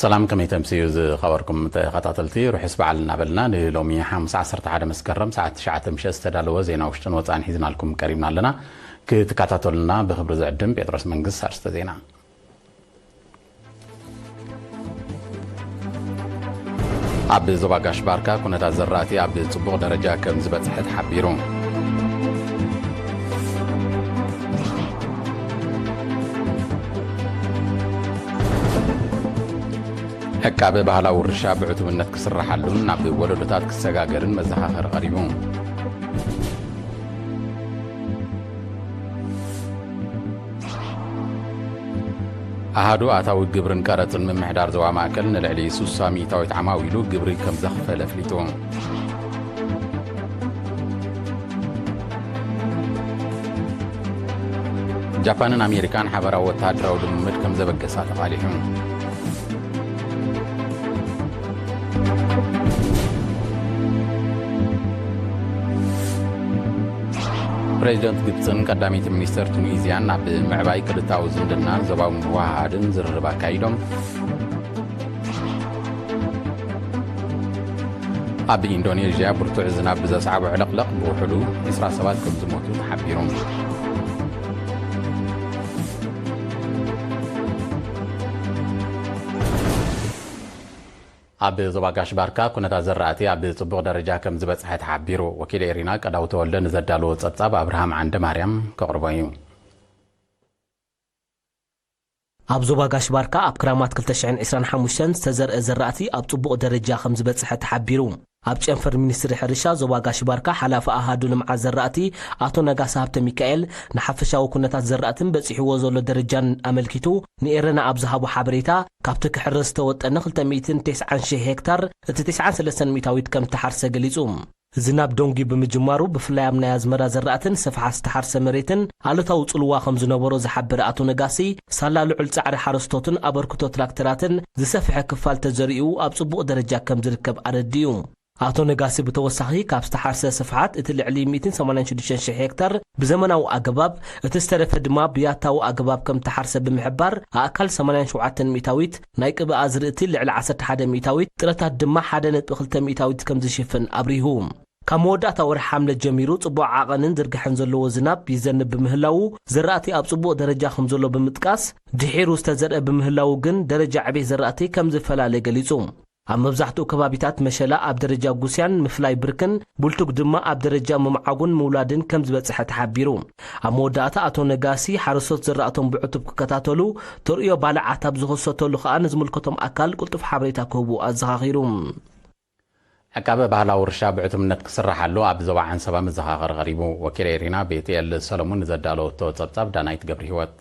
ሰላም፣ ከመይ ተምስዩ ዝኸበርኩም ተኸታተልቲ? ርሑስ በዓል እናበልና፣ ንሎሚ ሓሙስ ዓሰርተ ሓደ መስከረም ሰዓት ትሽዓተ ምሸት ዝተዳለወ ዜና ውሽጥን ወጻእን ሒዝናልኩም ቀሪብና ኣለና። ክትከታተሉና ብኽብሪ ዝዕድም ጴጥሮስ መንግስት። ኣርስተ ዜና። ኣብ ዞባ ጋሽ ባርካ ኩነታት ዘራእቲ ኣብ ጽቡቕ ደረጃ ከም ዝበጽሐ ተሓቢሩ። ዕቃበ ባህላዊ ውርሻ ብዕቱብነት ክስራሓሉን ናብ ወለዶታት ክሰጋገርን መዘኻኸሪ ቀሪቡ። ኣሃዱ ኣታዊ ግብርን ቀረጽን ምምሕዳር ዞባ ማእከል ንልዕሊ ስሳ ሚእታዊት ዓማዊሉ ግብሪ ከም ዘኽፈለ ኣፍሊጡ። ጃፓንን ኣሜሪካን ሓበራዊ ወተሃደራዊ ልምምድ ከም ዘበገሳ ተቓሊሑ። ፕሬዚደንት ግብፅን ቀዳመይቲ ሚኒስተር ቱኒዝያን ኣብ ምዕባይ ክልታዊ ዝምድናን ዞባዊ ምውሃሃድን ዝርርብ ኣካይዶም። ኣብ ኢንዶኔዥያ ብርቱዕ ዝናብ ብዘስዓቦ ዕልቕልቕ ብውሕዱ ዕስራ ሰባት ከም ዝሞቱ ተሓቢሩ። ኣብ ዞባ ጋሽ ባርካ ኩነታት ዘራእቲ ኣብ ጽቡቕ ደረጃ ከም ዝበጽሐ ተሓቢሩ። ወኪል ኤሪና ቀዳው ተወልደ ንዘዳለዎ ጸብጻብ ኣብርሃም ዓንደ ማርያም ከቕርቦ እዩ። ኣብ ዞባ ጋሽ ባርካ ኣብ ክራማት ክልተ ሽሕን ዕስራን ሓሙሽተን ዝተዘርአ ዘራእቲ ኣብ ጽቡቕ ደረጃ ከም ዝበጽሐ ተሓቢሩ። ኣብ ጨንፈር ሚኒስትሪ ሕርሻ ዞባ ጋሽ ባርካ ሓላፊ ኣሃዱ ልምዓት ዘራእቲ ኣቶ ነጋሲ ሃብተ ሚካኤል ንሓፈሻዊ ኩነታት ዘራእትን በጺሕዎ ዘሎ ደረጃን ኣመልኪቱ ንኤረና ኣብ ዝሃቦ ሓበሬታ፣ ካብቲ ክሕረስ ዝተወጠነ ክልተ ሚእትን ተስዓን ሽሕ ሄክታር እቲ ተስዓን ሰለስተን ሚእታዊት ከም እተሓርሰ ገሊጹ። ዝናብ ደንጉዩ ብምጅማሩ፣ ብፍላይ ኣብ ናይ ኣዝመራ ዘራእትን ስፍሓት ዝተሓርሰ መሬትን ኣሉታዊ ጽልዋ ከም ዝነበሮ ዝሓበረ ኣቶ ነጋሲ፣ ሳላ ልዑል ጻዕሪ ሓረስቶትን ኣበርክቶ ትራክተራትን ዝሰፍሐ ክፋል ተዘሪኡ ኣብ ጽቡቕ ደረጃ ከም ዝርከብ ኣረዲኡ። ኣቶ ነጋሲ ብተወሳኺ፣ ካብ ዝተሓርሰ ስፍሓት እቲ ልዕሊ ሚእትን ሰማንያን ሽዱሽተን ሽሕ ሄክታር ብዘመናዊ ኣገባብ፣ እቲ ዝተረፈ ድማ ብያታዊ ኣገባብ ከም እተሓርሰ ብምሕባር፣ ኣእካል ሰማንያን ሸውዓተን ሚእታዊት ናይ ቅብኣ ዝርእቲ፣ ልዕሊ ዓሰርተ ሓደ ሚእታዊት ጥረታት ድማ ሓደ ነጥቢ ክልተ ሚእታዊት ከም ዝሽፍን ኣብሪሁ። ካብ መወዳእታ ወርሒ ሓምለ ጀሚሩ ጽቡቕ ዓቐንን ዝርግሐን ዘለዎ ዝናብ ይዘንብ ብምህላዉ፣ ዘራእቲ ኣብ ጽቡቕ ደረጃ ከም ዘሎ ብምጥቃስ፣ ድሒሩ ዝተዘርአ ብምህላዉ ግን ደረጃ ዕቤት ዘራእቲ ከም ዝፈላለ ገሊጹ። ኣብ መብዛሕትኡ ከባቢታት መሸላ ኣብ ደረጃ ጉስያን ምፍላይ ብርክን፣ ቡልቱግ ድማ ኣብ ደረጃ ምምዓጉን ምውላድን ከም ዝበጽሐ ተሓቢሩ። ኣብ መወዳእታ ኣቶ ነጋሲ፣ ሓረስቶት ዘራእቶም ብዕቱብ ክከታተሉ፣ ተርእዮ ባልዓት ኣብ ዝኽሰተሉ ከኣ ንዝምልከቶም ኣካል ቅልጡፍ ሓበሬታ ክህቡ ኣዘኻኺሩ። ዕቃበ ባህላዊ ውርሻ ብዕቱብነት ክስራሓሉ ኣብ ዞባ ዓንሰባ መዘኻኸሪ ቀሪቡ። ወኪል ኤሪና ቤትኤል ሰለሙን ንዘዳለወቶ ጸብጻብ ዳናይት ገብረ ህይወት።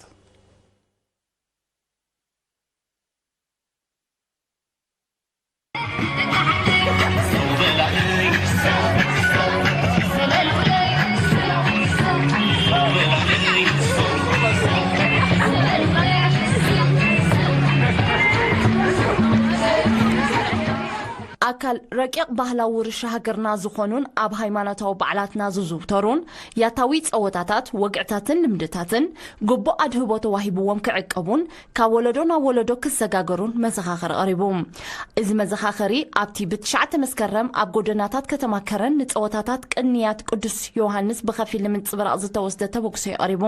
ኣካል ረቂቕ ባህላዊ ውርሻ ሃገርና ዝኾኑን ኣብ ሃይማኖታዊ በዓላትና ዝዝውተሩን ያታዊ ጸወታታት፣ ወግዕታትን ልምድታትን ግቡእ ኣድህቦ ተዋሂብዎም ክዕቀቡን ካብ ወለዶ ናብ ወለዶ ክሰጋገሩን መዘኻኸሪ ቀሪቡ። እዚ መዘኻኸሪ ኣብቲ ብትሽዓተ መስከረም ኣብ ጎደናታት ከተማ ከረን ንጸወታታት ቅንያት ቅዱስ ዮሃንስ ብኸፊል ንምንጽብራቕ ዝተወስደ ተበግሶ እዩ ቀሪቡ።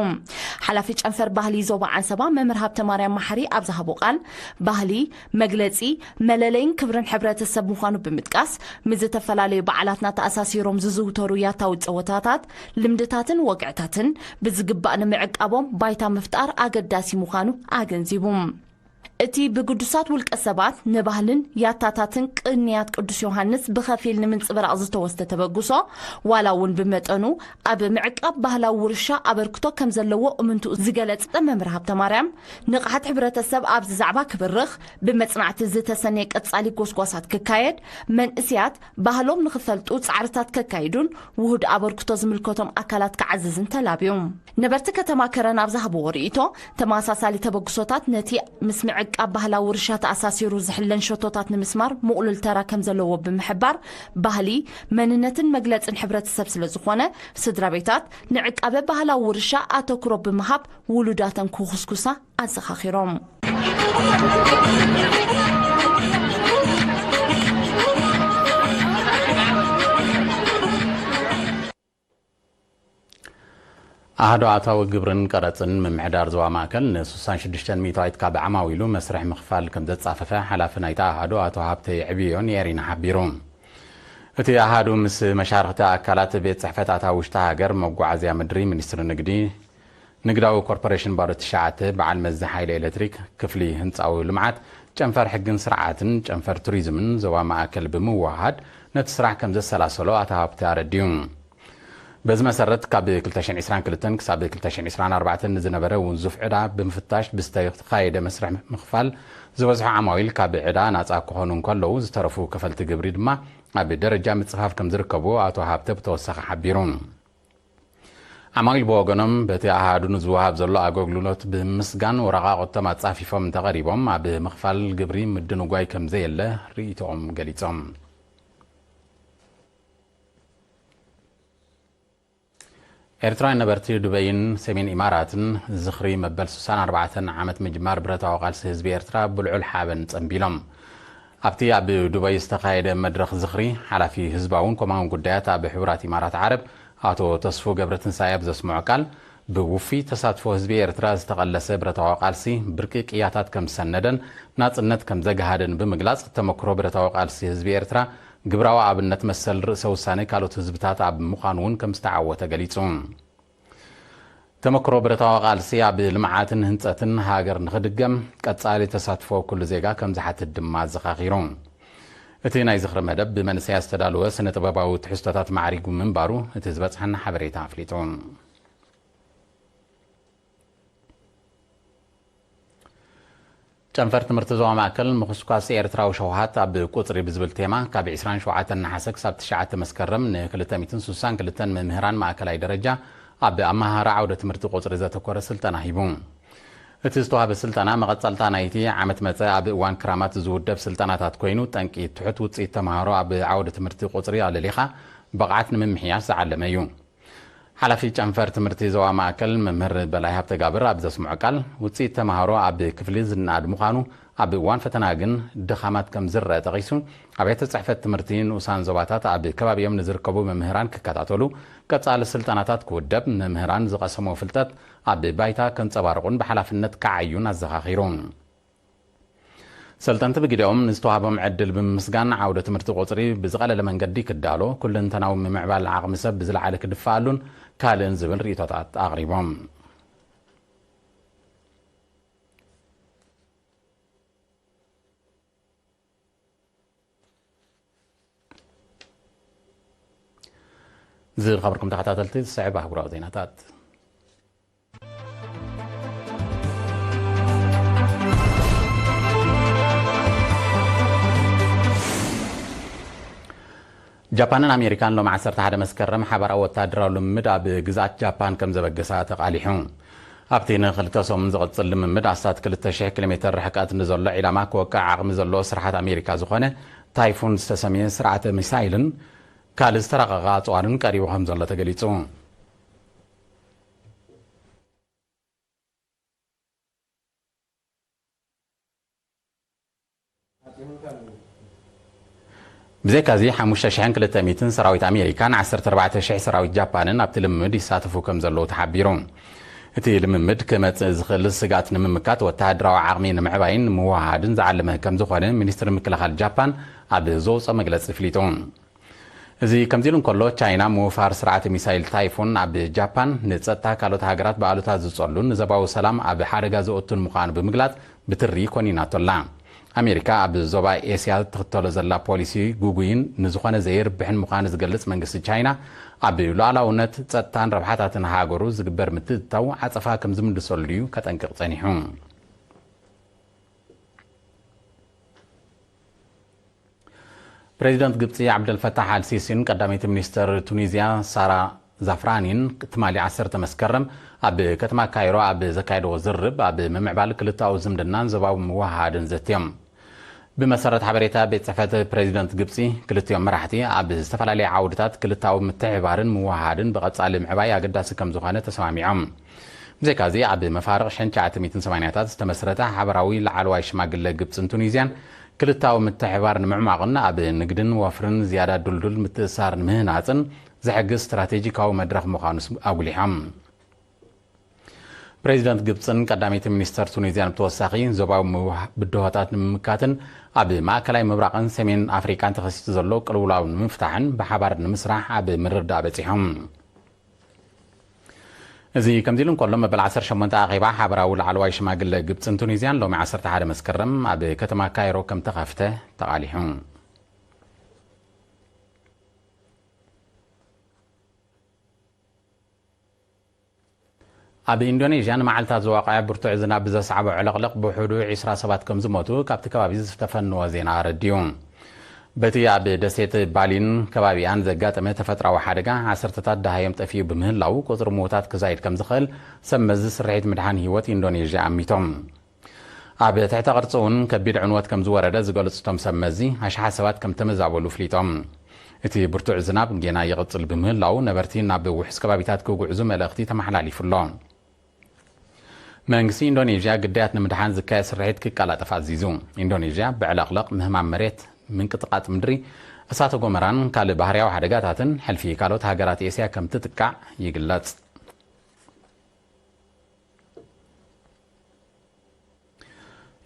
ሓላፊ ጨንፈር ባህሊ ዞባ ዓንሰባ መምህር ሃብተማርያም ማሕሪ ኣብ ዝሃቦ ቃል፣ ባህሊ መግለጺ መለለይን ክብርን ሕብረተሰብ ምዃኑ ብምጥቃስ፣ ምስ ዝተፈላለዩ በዓላትና ተኣሳሲሮም ዝዝውተሩ ያታዊ ጸወታታት፣ ልምድታትን ወግዕታትን ብዝግባእ ንምዕቃቦም ባይታ ምፍጣር ኣገዳሲ ምዃኑ ኣገንዚቡ። እቲ ብግዱሳት ውልቀ ሰባት ንባህልን ያታታትን ቅንያት ቅዱስ ዮሃንስ ብኸፊል ንምንጽብራቕ ዝተወስደ ተበግሶ፣ ዋላ እውን ብመጠኑ ኣብ ምዕቃብ ባህላዊ ውርሻ ኣበርክቶ ከም ዘለዎ እምንትኡ ዝገለጸ መምህር ሃብተማርያም፣ ንቕሓት ሕብረተሰብ ኣብዚ ዛዕባ ክብርኽ፣ ብመጽናዕቲ ዝተሰነየ ቀጻሊ ጎስጓሳት ክካየድ፣ መንእስያት ባህሎም ንኽፈልጡ ጻዕርታት ከካይዱን ውሁድ ኣበርክቶ ዝምልከቶም ኣካላት ክዓዝዝን ተላብዩ። ነበርቲ ከተማ ከረን ኣብ ዝሃብዎ ርእይቶ፣ ተመሳሳሊ ተበግሶታት ነቲ ምስ ምዕቃብ ባህላዊ ውርሻ ተኣሳሲሩ ዝሕለን ሸቶታት ንምስማር ምቕሉል ተራ ከም ዘለዎ ብምሕባር፣ ባህሊ፣ መንነትን መግለጽን ሕብረተሰብ ስለ ዝኾነ፣ ስድራ ቤታት ንዕቃበ ባህላዊ ውርሻ ኣተኩሮ ብምሃብ ውሉዳተን ክኹስኩሳ ኣዘኻኺሮም። ኣሃዶ ኣታዊ ግብርን ቀረጽን ምምሕዳር ዞባ ማእከል ን66% ካብ ዓማዊሉ መስርሕ ምኽፋል ከም ዘጻፈፈ ሓላፊ ናይታ ኣሃዶ ኣቶ ሃብተ የዕብዮ ንኤሪና ሓቢሩ። እቲ ኣሃዱ ምስ መሻርኽቲ ኣካላት ቤት ጽሕፈት ኣታዊ ውሽጢ ሃገር፣ መጓዓዝያ ምድሪ፣ ሚኒስትሪ ንግዲ፣ ንግዳዊ ኮርፖሬሽን ባዶ ትሽዓተ፣ በዓል መዚ ሓይሊ ኤሌክትሪክ፣ ክፍሊ ህንጻዊ ልምዓት፣ ጨንፈር ሕግን ስርዓትን፣ ጨንፈር ቱሪዝምን ዞባ ማእከል ብምውሃድ ነቲ ስራሕ ከም ዘሰላሰሎ ኣቶ ሃብተ ኣረዲኡ። በዚ መሰረት ካብ ክልተ ሽሕን ዕስራን ክልተን ክሳብ ክልተ ሽሕን ዕስራን ኣርባዕተን ንዝነበረ ውንዙፍ ዕዳ ብምፍታሽ ብዝተኻየደ መስርሕ ምኽፋል ዝበዝሑ ዓማዊል ካብ ዕዳ ናጻ ክኾኑ እንከለዉ ዝተረፉ ከፈልቲ ግብሪ ድማ ኣብ ደረጃ ምጽፋፍ ከም ዝርከቡ ኣቶ ሃብተ ብተወሳኺ ሓቢሩ። ዓማዊል ብወገኖም በቲ ኣሃዱ ንዝወሃብ ዘሎ ኣገልግሎት ብምምስጋን ወረቓቕቶም ኣጻፊፎም እንተቐሪቦም ኣብ ምኽፋል ግብሪ ምድንጓይ ከም ዘየለ ርእይቶኦም ገሊጾም። ኤርትራውያን ነበርቲ ዱበይን ሰሜን ኢማራትን ዝኽሪ መበል ስሳን ኣርባዕተን ዓመት ምጅማር ብረታዊ ቃልሲ ህዝቢ ኤርትራ ብልዑል ሓበን ጸንቢሎም። ኣብቲ ኣብ ዱበይ ዝተኻየደ መድረኽ ዝኽሪ፣ ሓላፊ ህዝባውን ኮማውን ጉዳያት ኣብ ሕቡራት ኢማራት ዓረብ ኣቶ ተስፉ ገብረትንሳኤ ኣብ ዘስምዖ ቃል፣ ብውፉይ ተሳትፎ ህዝቢ ኤርትራ ዝተቐለሰ ብረታዊ ቃልሲ ብርቂ ቅያታት ከም ዝሰነደን ናጽነት ከም ዘግሃደን ብምግላጽ፣ ተመክሮ ብረታዊ ቃልሲ ህዝቢ ኤርትራ ግብራዊ ኣብነት መሰል ርእሰ ውሳኔ ካልኦት ህዝብታት ኣብ ምዃን እውን ከም ዝተዓወተ ገሊጹ። ተመክሮ ብረታዊ ቃልሲ ኣብ ልምዓትን ህንጸትን ሃገር ንኽድገም ቀጻሊ ተሳትፎ ኩሉ ዜጋ ከም ዝሓትት ድማ ኣዘኻኺሩ። እቲ ናይ ዝኽሪ መደብ ብመንእሰያት ዝተዳለወ ስነ ጥበባዊ ትሕዝቶታት ማዕሪጉ ምንባሩ እቲ ዝበጽሐና ሓበሬታ ኣፍሊጡ። ጨንፈር ትምህርቲ ዞባ ማእከል ምኹስኳስ ኤርትራዊ ሸውሃት ኣብ ቁጽሪ ብዝብል ቴማ ካብ ዕስራን ሸውዓተን ነሓሰ ክሳብ ትሽዓተ መስከረም ንክልተ ሚእትን ስሳን ክልተን መምህራን ማእከላይ ደረጃ ኣብ ኣመሃህራ ዓውደ ትምህርቲ ቁጽሪ ዘተኮረ ስልጠና ሂቡ። እቲ ዝተዋህበ ስልጠና መቐጸልታ ናይቲ ዓመት መጸ ኣብ እዋን ክራማት ዝውደብ ስልጠናታት ኮይኑ፣ ጠንቂ ትሑት ውጽኢት ተመሃሮ ኣብ ዓውደ ትምህርቲ ቁጽሪ ኣለሊኻ ብቕዓት ንምምሕያሽ ዝዓለመ እዩ። ሓላፊ ጨንፈር ትምህርቲ ዞባ ማእከል መምህር በላይ ሃብተጋብር ኣብ ዘስምዖ ቃል፣ ውጽኢት ተመሃሮ ኣብ ክፍሊ ዝነኣድ ምዃኑ፣ ኣብ እዋን ፈተና ግን ድኻማት ከም ዝረአ ጠቒሱ፣ ኣብያተ ጽሕፈት ትምህርቲ ንኡሳን ዞባታት ኣብ ከባቢኦም ንዝርከቡ መምህራን ክከታተሉ፣ ቀጻሊ ስልጠናታት ክውደብ፣ መምህራን ዝቐሰምዎ ፍልጠት ኣብ ባይታ ከንጸባርቑን ብሓላፍነት ክዓዩን ኣዘኻኺሩ። ሰልጠንቲ ብግዲኦም ንዝተዋህቦም ዕድል ብምምስጋን፣ ዓውደ ትምህርቲ ቁጽሪ ብዝቐለለ መንገዲ ክዳሎ፣ ኩለንተናዊ ምምዕባል ዓቕሚ ሰብ ብዝለዓለ ክድፈኣሉን ካልእን ዝብል ርእይቶታት ኣቕሪቦም። ዝኸበርኩም ተኸታተልቲ፣ ዝስዕብ ኣህጉራዊ ዜናታት። ጃፓንን ኣሜሪካን ሎም ዓሰርተ ሓደ መስከረም ሓባራዊ ወታደራዊ ልምምድ ኣብ ግዝኣት ጃፓን ከም ዘበገሳ ተቓሊሑ። ኣብቲ ንክልተ ሰሙን ዝቕጽል ልምምድ ኣስታት ክልተ ሽሕ ኪሎ ሜተር ርሕቀት ንዘሎ ዒላማ ክወቅዕ ዓቕሚ ዘለዎ ስርሓት ኣሜሪካ ዝኾነ ታይፉን ዝተሰምየ ስርዓተ ሚሳይልን ካልእ ዝተራቐቐ ኣጽዋርን ቀሪቡ ከም ዘሎ ተገሊጹ። ብዘይካዚ፣ ሓሙሽተ ሽሕን ክልተ ሚእትን ሰራዊት ኣሜሪካን ዓሰርተ ኣርባዕተ ሽሕ ሰራዊት ጃፓንን ኣብቲ ልምምድ ይሳተፉ ከም ዘለዉ ተሓቢሩ። እቲ ልምምድ ክመጽእ ዝኽእል ስግኣት ንምምካት፣ ወተሃደራዊ ዓቕሚ ንምዕባይን ንምውሃሃድን ዝዓለመ ከም ዝኾነ ሚኒስትሪ ምክልኻል ጃፓን ኣብ ዘውፅኦ መግለፂ ኣፍሊጡ። እዚ ከምዚ ኢሉ እንከሎ፣ ቻይና ምውፋር ስርዓተ ሚሳይል ታይፉን ኣብ ጃፓን ንጸጥታ ካልኦት ሃገራት ብኣሉታ ዝጸሉን ንዞባዊ ሰላም ኣብ ሓደጋ ዘእቱን ምዃኑ ብምግላጽ ብትሪ ኮኒናቶ ኣላ። ኣሜሪካ ኣብ ዞባ ኤስያ ትኽተሎ ዘላ ፖሊሲ ግጉይን ንዝኾነ ዘየርብሕን ምዃኑ ዝገልጽ መንግስቲ ቻይና፣ ኣብ ሉዓላውነት፣ ጸጥታን ረብሓታትን ሃገሩ ዝግበር ምትእትታው ዓጸፋ ከም ዝምልሰሉ እዩ ከጠንቅቕ ጸኒሑ። ፕሬዚደንት ግብፂ ዓብደልፈታሕ ኣልሲሲን ቀዳመይቲ ሚኒስተር ቱኒዝያ ሳራ ዛፍራኒን ትማሊ ዓሰርተ መስከረም ኣብ ከተማ ካይሮ ኣብ ዘካየድዎ ዝርርብ፣ ኣብ ምምዕባል ክልተኣዊ ዝምድናን ዞባዊ ምውህሃድን ዘትዮም። ብመሰረት ሓበሬታ ቤት ጽሕፈት ፕሬዚደንት ግብፂ፣ ክልቲኦም መራሕቲ ኣብ ዝተፈላለዩ ዓውድታት ክልተኣዊ ምትሕብባርን ምውህሃድን ብቐጻሊ ምዕባይ ኣገዳሲ ከም ዝኾነ ተሰማሚዖም። ብዘይካዚ፣ ኣብ መፋርቕ ሽሕን ትሽዓተ ሚእትን ሰማንያታት ዝተመስረተ ሓበራዊ ላዕለዋይ ሽማግለ ግብጽን ቱኒዝያን፣ ክልተኣዊ ምትሕብባር ንምዕሟቕን ኣብ ንግድን ወፍርን ዝያዳ ድልዱል ምትእስሳር ንምህናጽን ዝሕግዝ ስትራቴጂካዊ መድረኽ ምዃኑ ኣጉሊሖም። ፕሬዚደንት ግብፅን ቀዳመይቲ ሚኒስተር ቱኒዝያን ብተወሳኺ ዞባዊ ምውህ-፣ ብድሆታት ንምምካትን ኣብ ማእከላይ ምብራቕን ሰሜን ኣፍሪቃን ተኸሲቱ ዘሎ ቅልውላው ንምፍታሕን ብሓባር ንምስራሕ ኣብ ምርድዳእ በጺሖም። እዚ ከምዚ ኢሉ እንከሎ፣ መበል ዓሰርተ ሸሞንተ ኣኼባ ሓበራዊ ላዕለዋይ ሽማግለ ግብፅን ቱኒዝያን ሎሚ ዓሰርተ ሓደ መስከረም ኣብ ከተማ ካይሮ ከም ተኸፍተ ተቓሊሑ። ኣብ ኢንዶኔዥያ ንመዓልታት ዝወቕዐ ብርቱዕ ዝናብ ብዘስዓቦ ዕልቕልቕ ብውሕዱ ዒስራ ሰባት ከም ዝሞቱ ካብቲ ከባቢ ዝተፈነወ ዜና ኣረዲኡ። በቲ ኣብ ደሴት ባሊን ከባቢኣን ዘጋጠመ ተፈጥራዊ ሓደጋ ዓሰርተታት ደሃዮም ጠፊኡ ብምህላው፣ ቁጽሪ ምዉታት ክዛይድ ከም ዝኽእል ሰብ መዚ ስርሒት ምድሓን ህይወት ኢንዶኔዥያ ኣሚቶም። ኣብ ትሕተ ቅርጺ እውን ከቢድ ዕንወት ከም ዝወረደ ዝገለጹ እቶም ሰብ መዚ፣ ኣሽሓት ሰባት ከም ተመዛበሉ ኣፍሊጦም። እቲ ብርቱዕ ዝናብ ጌና ይቕጽል ብምህላው፣ ነበርቲ ናብ ውሑስ ከባቢታት ክጉዕዙ መልእኽቲ ተመሓላሊፉ ኣሎ። መንግስቲ ኢንዶኔዥያ ግዳያት ንምድሓን ዝካየድ ስርሒት ክቀላጠፍ ኣዚዙ። ኢንዶኔዥያ ብዕለቕለቕ፣ ምህማም መሬት፣ ምንቅጥቃጥ ምድሪ፣ እሳተ ጎመራን ካልእ ባህርያዊ ሓደጋታትን ሕልፊ ካልኦት ሃገራት ኤስያ ከም ትጥቃዕ ይግለጽ።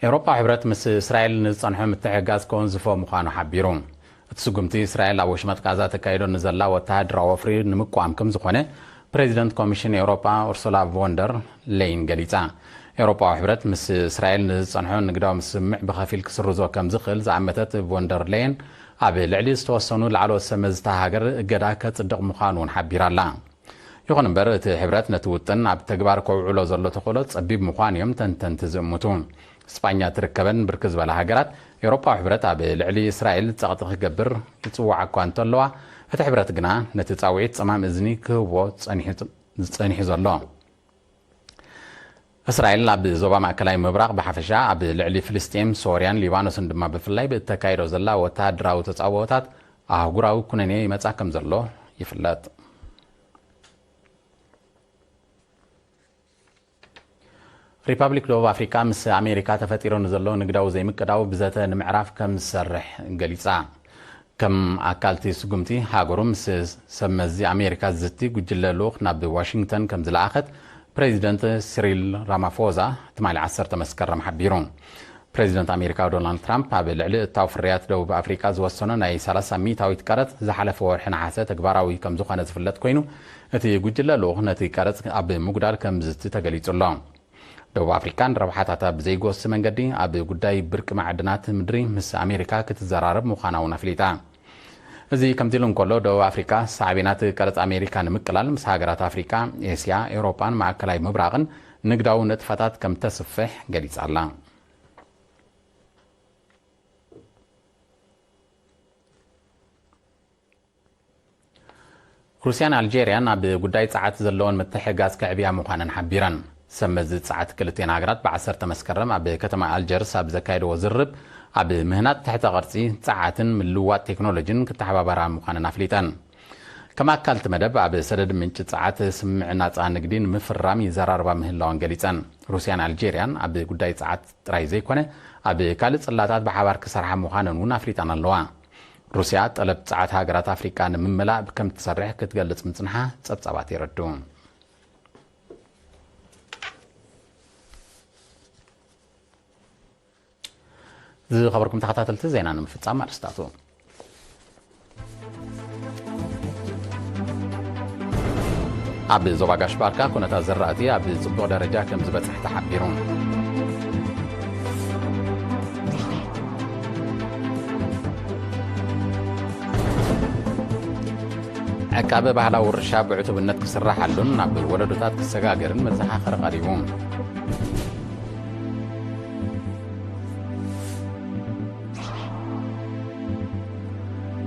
ኤውሮጳዊ ሕብረት ምስ እስራኤል ንዝጸንሖ ምትሕግጋዝ ከወንዝፎ ምዃኑ ሓቢሩ። እቲ ስጉምቲ እስራኤል ኣብ ወሽመጥ ጋዛ ተካይዶ ንዘላ ወተሃደራዊ ወፍሪ ንምቋም ከም ዝኾነ ፕሬዚደንት ኮሚሽን ኤውሮጳ ኡርሱላ ቮንደር ሌይን ገሊጻ። ኤውሮጳዊ ሕብረት ምስ እስራኤል ንዝጸንሖ ንግዳዊ ስምምዕ ብኸፊል ክስርዞ ከም ዝኽእል ዝኣመተት ቮንደር ሌየን፣ ኣብ ልዕሊ ዝተወሰኑ ላዕለዎት ሰብ መዚ እታ ሃገር እገዳ ከጽድቕ ምዃኑ እውን ሓቢራ ኣላ። ይኹን እምበር፣ እቲ ሕብረት ነቲ ውጥን ኣብ ተግባር ከውዕሎ ዘሎ ተኽእሎ ጸቢብ ምዃኑ እዮም ተንተንቲ ዝእምቱ። ስጳኛ እትርከበን ብርክት ዝበላ ሃገራት፣ ኤውሮጳዊ ሕብረት ኣብ ልዕሊ እስራኤል ጸቕጢ ክገብር ይጽውዓ እኳ እንተለዋ፣ እቲ ሕብረት ግና ነቲ ጻውዒት ጸማም እዝኒ ክህቦ ጸኒሑ፣ ጸኒሑ ዘሎ። እስራኤል ኣብ ዞባ ማእከላይ ምብራቕ ብሓፈሻ፣ ኣብ ልዕሊ ፍልስጤም፣ ሶርያን ሊባኖስን ድማ ብፍላይ ብእተካይዶ ዘላ ወተሃደራዊ ተጻብኦታት ኣህጉራዊ ኩነኔ ይመጻ ከም ዘሎ ይፍለጥ። ሪፓብሊክ ደቡብ ኣፍሪካ ምስ ኣሜሪካ ተፈጢሩ ንዘሎ ንግዳዊ ዘይምቅዳው ብዘተ ንምዕራፍ ከም ዝሰርሕ ገሊጻ። ከም ኣካል እቲ ስጉምቲ፣ ሃገሩ ምስ ሰብ መዚ ኣሜሪካ ዝዝቲ ጉጅለ ልኡኽ ናብ ዋሽንግተን ከም ዝለኣኸት ፕሬዚደንት ሲሪል ራማፎዛ ትማሊ ዓሰርተ መስከረም ሓቢሩ። ፕሬዚደንት ኣሜሪካ ዶናልድ ትራምፕ ኣብ ልዕሊ እታው ፍርያት ደቡብ ኣፍሪቃ ዝወሰኖ ናይ ሰላሳ ሚእታዊት ቀረጽ ዝሓለፈ ወርሒ ነሓሰ ተግባራዊ ከም ዝኾነ ዝፍለጥ ኮይኑ፣ እቲ ጉጅለ ልኡኽ ነቲ ቀረጽ ኣብ ምጉዳል ከም ዝዝቲ ተገሊጹ ኣሎ። ደቡብ ኣፍሪቃ ንረብሓታታ ብዘይጎሲ መንገዲ ኣብ ጉዳይ ብርቂ ማዕድናት ምድሪ ምስ ኣሜሪካ ክትዘራረብ ምዃና እውን ኣፍሊጣ። እዚ ከምዚ ኢሉ እንከሎ፣ ደቡብ ኣፍሪቃ ሳዕቤናት ቀረጽ ኣሜሪካ ንምቅላል ምስ ሃገራት ኣፍሪቃ፣ ኤስያ፣ ኤውሮጳን ማእከላይ ምብራቕን ንግዳዊ ንጥፈታት ከም ተስፍሕ ገሊጻ ኣላ። ሩስያን ኣልጀርያን ኣብ ጉዳይ ጸዓት ዘለወን ምትሕግጋዝ ከዕብያ ምዃነን ሓቢረን። ሰብ መዚ ጸዓት ክልቲኤን ሃገራት ብዓሰርተ መስከረም ኣብ ከተማ ኣልጀርስ ኣብ ዘካየድዎ ዝርርብ፣ ኣብ ምህናጽ ትሕተ ቅርጺ ጸዓትን ምልውዋጥ ቴክኖሎጂን ክተሓባበራ ምዃነን ኣፍሊጠን። ከም ኣካል እቲ መደብ፣ ኣብ ሰደድ ምንጪ ጸዓት ስምምዕ ናጻ ንግዲ ንምፍራም ይዘራረባ ምህላወን ገሊጸን። ሩስያን ኣልጀርያን ኣብ ጉዳይ ጸዓት ጥራይ ዘይኮነ፣ ኣብ ካልእ ጽላታት ብሓባር ክሰርሓ ምዃነን እውን ኣፍሊጠን ኣለዋ። ሩስያ ጠለብ ጸዓት ሃገራት ኣፍሪቃ ንምምላእ ከም ትሰርሕ ክትገልጽ ምጽንሓ ጸብጻባት የረድኡ። ዝኸበርኩም ተኸታተልቲ ዜና ንምፍጻም ኣርእስታቱ። ኣብ ዞባ ጋሽ ባርካ ኩነታት ዝራእቲ ኣብ ጽቡቕ ደረጃ ከም ዝበጽሕ ተሓቢሩ። ዕቃበ ባህላዊ ውርሻ ብዕቱብነት ክስራሓሉን ናብ ወለዶታት ክሰጋገርን መዘኻኸሪ ቀሪቡ።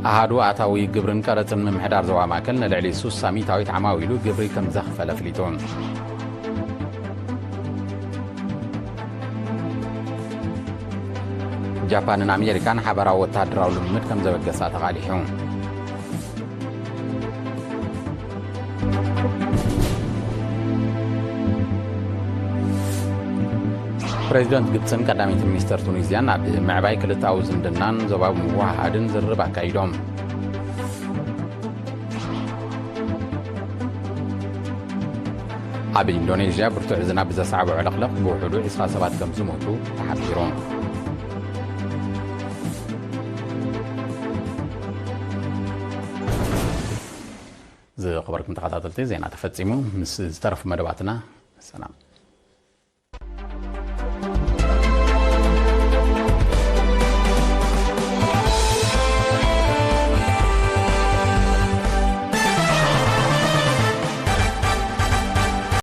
ኣሃዱ ኣታዊ ግብርን ቀረጽን ምምሕዳር ዞባ ማእከል ንልዕሊ ሱሳ ሚእታዊት ዓማዊሉ ግብሪ ከም ዘኽፈለ ኣፍሊጡ። ጃፓንን ኣሜሪካን ሓበራዊ ወተሃደራዊ ልምምድ ከም ዘበገሳ ተቓሊሑ። ፕሬዚደንት ግብፅን ቀዳመይቲ ሚኒስተር ቱኒዝያን ኣብ ምዕባይ ክልተኣዊ ዝምድናን ዞባዊ ምውህሃድን ዝርርብ ኣካይዶም። ኣብ ኢንዶኔዥያ ብርቱዕ ዝናብ ብዘስዓቦ ዕልቕልቕ ብውሕዱ ዕስራ ሰባት ከም ዝሞቱ ተሓቢሩ። ዝኸበርኩም ተኸታተልቲ፣ ዜና ተፈጺሙ። ምስ ዝተረፉ መደባትና ሰላም።